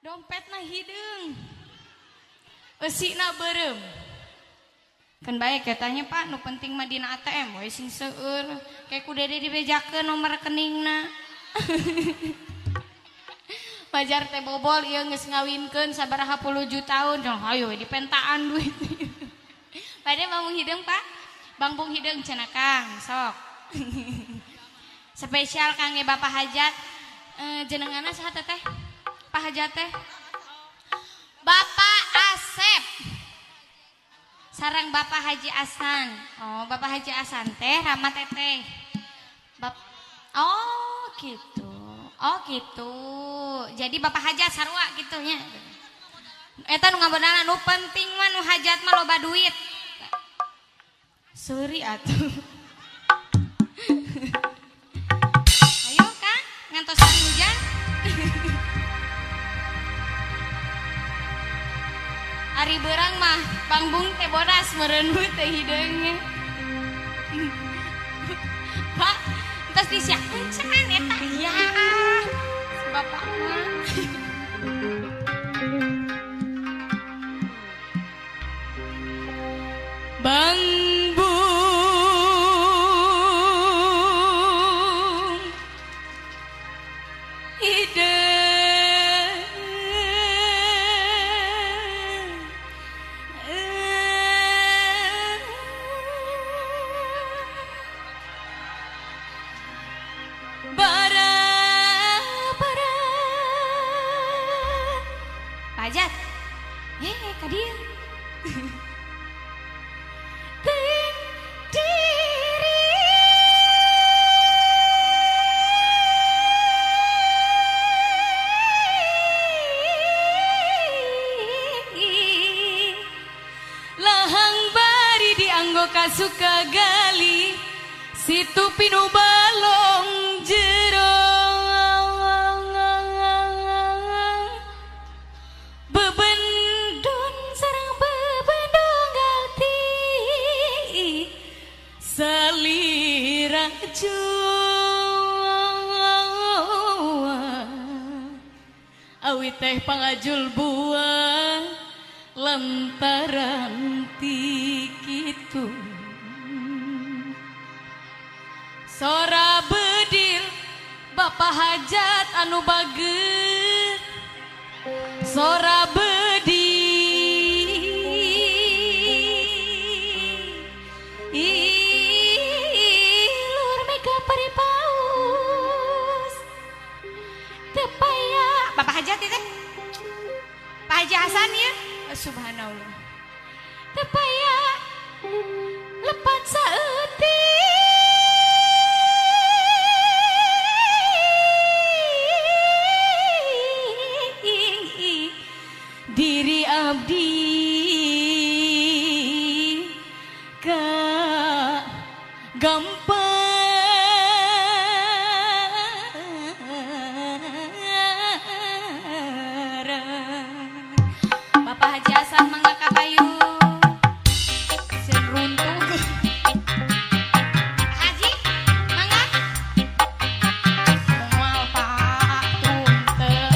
Dompetna hideung. Eusina beureum. Kan baik katanya Pak, nu penting mah dina ATM we sing seueur. Kayak ku dede dibejakeun nomor rekeningna. Pajar teh bobol ieu geus ngawinkeun sabaraha puluh juta tahun. Dong hayo we dipentaan duit. Bade bangbung hideung Pak. Bangbung hideung cenah Kang, sok. Spesial kangge Bapak Hajat. Jenengana saha teteh? Pak Hajat teh? Bapak Asep. Sarang Bapak Haji Asan. Oh, Bapak Haji Asan teh rama teteh. Oh, gitu. Oh, gitu. Jadi Bapak Hajat sarua kitu nya. Eta nu ngabodana nu penting mah nu hajat mah loba duit. Seuri atuh. Ayo Kang, ngantosan hujan. Ari berang mah pangbung teh bodas meureun teh hideungnya. Pak, entos disiapkeun can eta ya. Si bapak mah. Bangbung hideung bara-bara Pajat ka dieu teuing diri lahang bari dianggo kasuka gali situ pinu balong jero bebendun sareng bebendung galti salira jua awi teh pangajul buah lantaran ti kitu sora bedil Bapak Hajat anu bager sora bedil lur mega pari paus tepaya Bapak Hajat itu Pak Haji Hasan ya subhanallah tepaya lepat saeutik diri abdi ka gampang Bapak Haji Hasan mangga ka payung sieun runtuh Haji mangga moal Pak tunteu.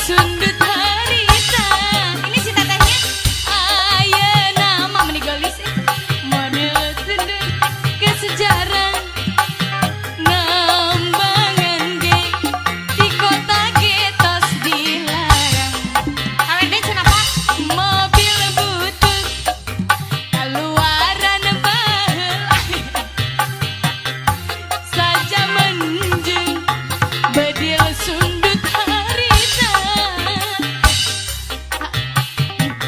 sundut harita. Ini si tetehnya ayeuna mah meni geulis model sundut ke sejarah. Nambangan ge di kota ge tos dilarang. Kawin deui cenah Pak. Mobil butut kaluaran baheula saja menjung bedil sundut harita.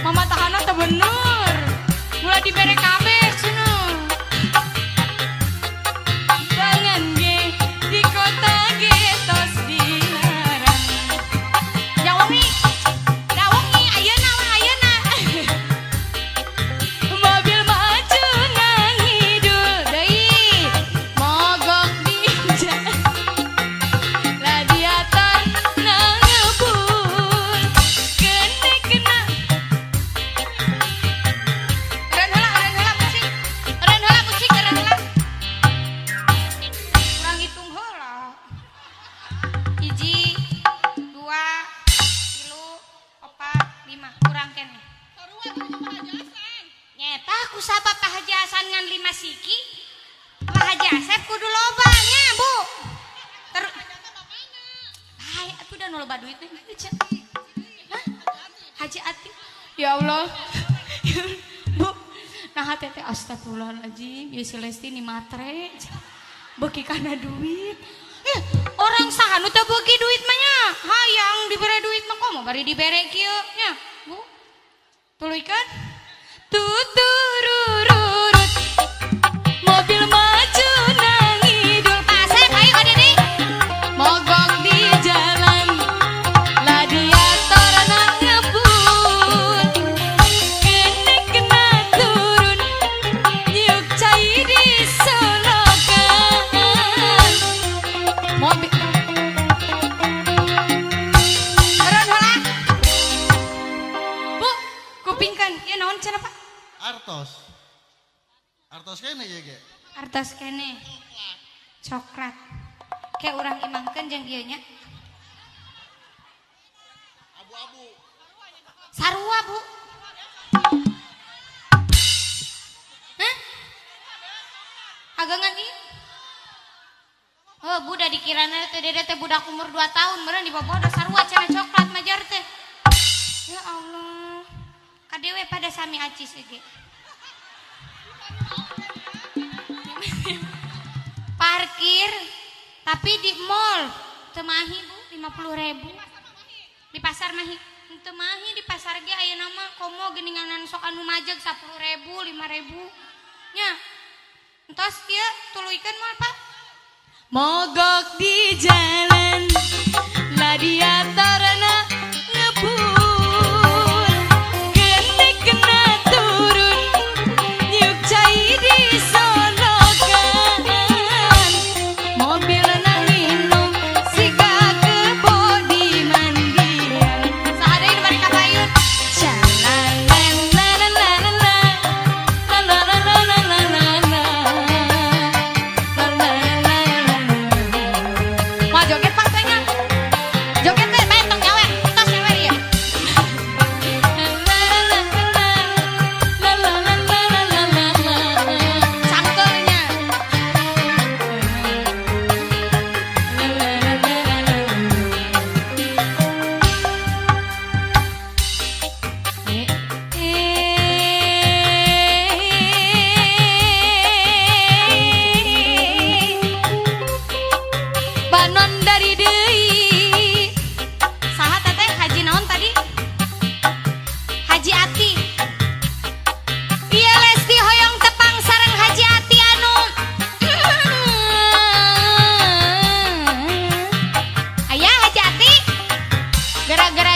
Mama tahanan teu bener. Mulai dibere kabeh cenah. Bangan ge di kota ge tos dilarang. Ya wengi, da wengi ayeuna we ayeuna. Mobil maju nangidul deui, mogok di jalan. Radiator nangebul, kene kena. Eureun heula musik. Eureun heula musik, eureun heula. Kurang hitung heula. 1, 2, 3, 4, 5 kurang keneh. Nyeta ku sabab Pak Haji Hasan ngan 5 siki. Pak Haji Asep kudu loba nya, Bu. Ter Hai, atuh da nu loba duit teh. Hah? Haji Ati. Ya Allah. Bu, nah teh astagfirullahaladzim, ya si Lesti ni matre. Beuki kana duit. Orang saha nu teu beuki duit mah nya. Hayang dibere duit mah komo bari dibere kieu nya, Bu. Tuluykeun. Tuturururut. Mobil maju nangidul. Pak Asep, ayo ka deui. Mogok di jalan, radiator ngebul. Kene kena turun, nyuk cai di solokan. Mobil. Eureun heula. Bu, kupingkeun. Ieu naon cenah, Pak? Artos. Artos kene ieu ge. Artos kene. Coklat. Kayak urang imangkeun jeung ieu nya. Abu-abu. Sarua, Bu. Hah? Agangan ieu? Oh, Bu da dikirana teh dede teh budak umur 2 tahun meureun dibobodo sarua cenah coklat majar teh. Ya Allah. Kadewe pada sami acis ge. Parkir tapi di mall teu mahi Bu 50.000. Di pasar mahi teu mahi, di pasar ge ayeuna mah komo geuninganan sok anu majeg 10.000, 5.000 nya. Entos ieu tuluykeun moal Pak. Mogok di jalan, radiator ngebul. Kene kena turun, nyuk cai di solokan. Mobil nang minum, siga kebo di mandian. Saha deui nu bari ka payun? La la la la la la la la la la la la la la la la la. Mau joget Pak teh nya? Joget teh bae tong nyawer, tos nyawer ieu. La la la la la la la la la la la. Cangkelnya. La la la la la. Banon dari deui. Saha teteh Haji naon tadi? Haji Ati. Ieu Lesti hoyong tepang sareng Haji Ati anu. Aya Haji Ati. Gara-gara